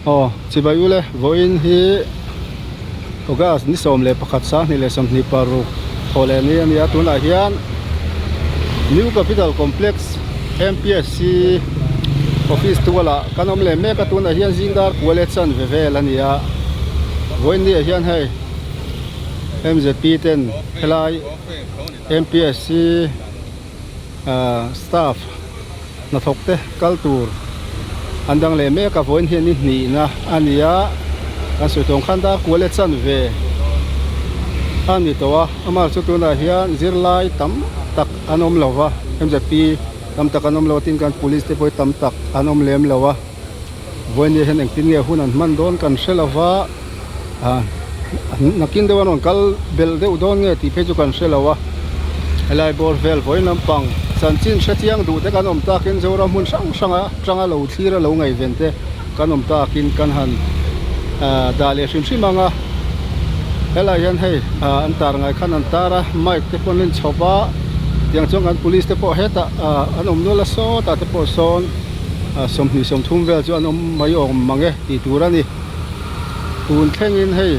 Aw chibai ule vawiin hi August ni 11 2026 thawh leh ni a ni a tunah hian New Capital Complex M_P_S_C office tualah kan awm leh mek a tunah hian zing dar kua leh chanve vel a ni a vawiin ni ah hian hei M_Z_P ten helai M_P_S_C ahh staff hnathawk te kal tur an dang leh mek a vawiin hian ni hnihna a ni a kan sawi tawng khan dar kual leh chanve a ni tawh a amah chu tunah hian zirlai tam tak an awm lo va M_Z_P tam tak an awm lo a tin kan police te pawh hi tam tak an awm lem lo a. Vawinia hian engtin nge hun an hman dawn kan hre lo va, ah nakin deuh an rawn kal belh deuh dawn nge tih phei chu kan hre lo a, helai bawr vel vawiin lampang chanchin hre chiang duh te kan awm takin Zoram hmun hrang hrang atanga lo thlir a lo ngaihven te kan awm takin kan han ah dah leh hrim hrim ang a, helai hian hei ah an tar ngai khan an tar a mic te pawh an in chhawp a tiang chuan kan police te pawh hetah ah an awm nual a sawtah te pawh sawn. 20 30 vel chu an awm mai awm mang e tih tur a ni tun thlengin hei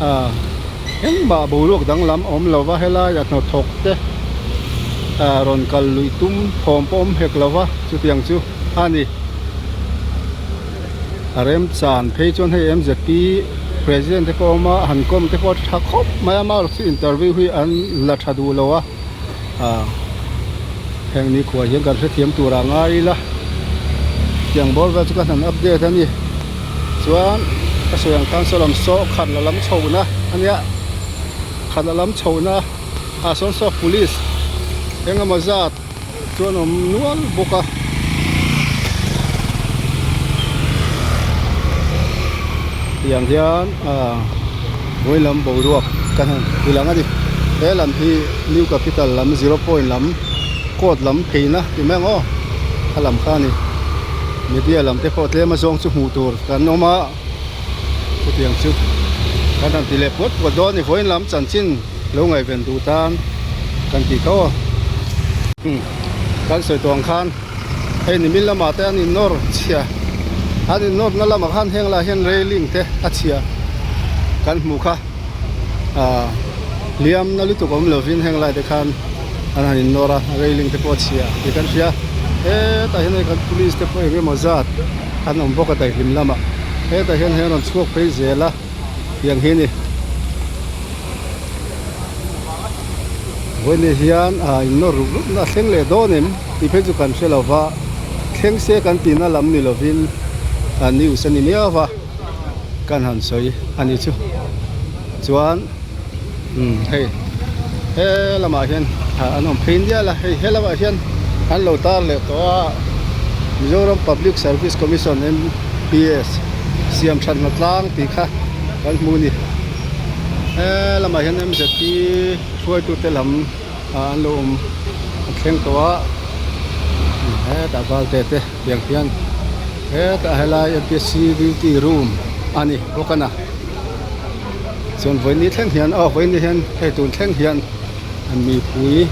ah engmah boruak danglam a awm lova helai a hnathawk te ah rawn kal luih tum thawm pawh awm hek lova chutiang chu a ni a remchan phei chuan hei M_Z_P president te pawh a awm a han kawm te pawh a tha khawp mai a amaherawhchu interview hi an la tha duh lo a. Ah heng ni khuai hian kan hrethiam tur ah ngai ila tiang bawr vel chu ka han update a ni chuan ka sawi ang khan saw lam saw khat la lam chho na a nia khat la lam chho na ah sawn saw police eng emaw zat chuan awm nual bawk a. Tiang hian ah vawi lam boruak ka han ti lang a ni he lam hi new capital lam zero point lam court lam pheina ti mai ang aw a lam kha a ni media lam te pawh tlem a zawng chu hmuh tur kan awm a chutiang chu kan han ti leh puat puat dawn a ni vawiin lam chanchin lo ngaihven duh tan kan tih tho a kan sawi tawh ang khan. Hei nimin lamah te an innawr chhia an innawr na lamah khan heng lah hian railing te a chhia kan hmuh kha ah hliam na lutuk awm lovin heng lai te khan an han innawr a railing te pawh a chhia tih kan hria hetah hian hei kan police te pawh eng emaw zat an awm bawk a daihlim lamah hetah hian hei an rawn chhuak phei zel a tiang hi a ni. Vawiin hian ah innawr ruk ruk na a thleng leh dawn em tih phei chu kan hre lo va thleng se kan tihna lam ni lovin a news a ni miau va kan han sawi a ni chu chuan umm hei he lamah hian ah an awm phei nial a hei he lamah hian an lo tar leh tawh a Mizoram Public Service Commission M_P_S siam that hna tlang tih kha kan hmu a ni. He lamah hian M_Z_P hruaitute lam ah an lo awm a thleng tawh a hetah valte te tiang hian hetah helai M_P_S_C duty room a ni bawk a na chuan vawiin thleng hian aw vawiin hian hei tun thleng hian mipui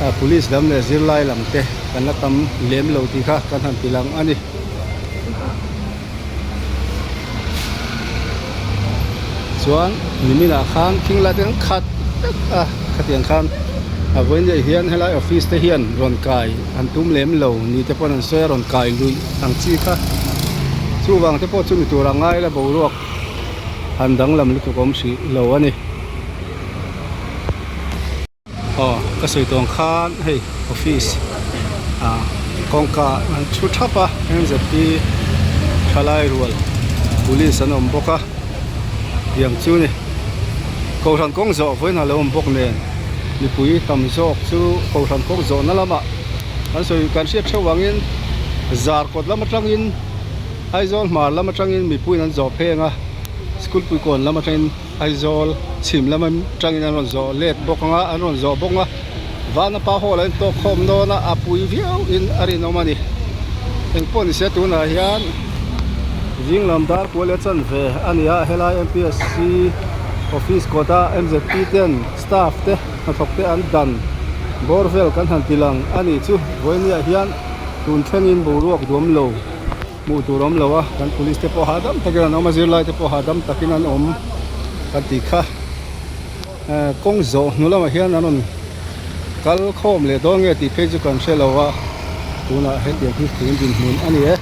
ah police lam leh zirlai lam te kan la tam lem lo tih kha kan han ti lang a ni. Chuan nimin ah khan thing lai te khan khat vek a khatiang khan a vawiin leh hian helai office te hian rawn kai an tum lem lo ni te pawn an sawi a rawn kai luih ang chi kha chuvang te pawh chu ni tur a ngai la boruak han danglam lutuk awm hrih lo a ni. Aw ka sawi tawng khan hei office ah kawngka an thu thap a M_Z_P thalai rual police an awm bawk a tiang chu ni kohhran kawng zawh vawiin a lo awm bawk nen mipui tam zawk chu kohhran kawng zawhna lamah an sawi kan hriat theuh vangin zar kawt lam atangin Aizawl hmar lam atangin mipuiin an zawh pheng a school puikawn lam atangin. Aizawl chhim lam atangin an rawn zawh let bawk ang a, an rawn zawh bawk ang a, Vanapa hall an tawk khawm dawn a, a pui viau in a rinawm a ni. Engpawh ni se tunah hian zing lam dar kual leh chanve a ni a, helai M_P_S_C office kawt a M_Z_P ten staff te hnathawk te an dan bawr vel kan han ti lang a ni chu vawinia hian tun thlengin boruak duam lo. Hmuh tur awm lo a, kan police te pawh hahdam takin an awm a, zirlai te pawh hahdam takin an awm kan tih kha. Eh kawng zawh hnu lamah hian an rawn kal khawm leh dawn nge tih phei chu kan hre lo a, tunah hetiang hi tun dinhmun a ni e.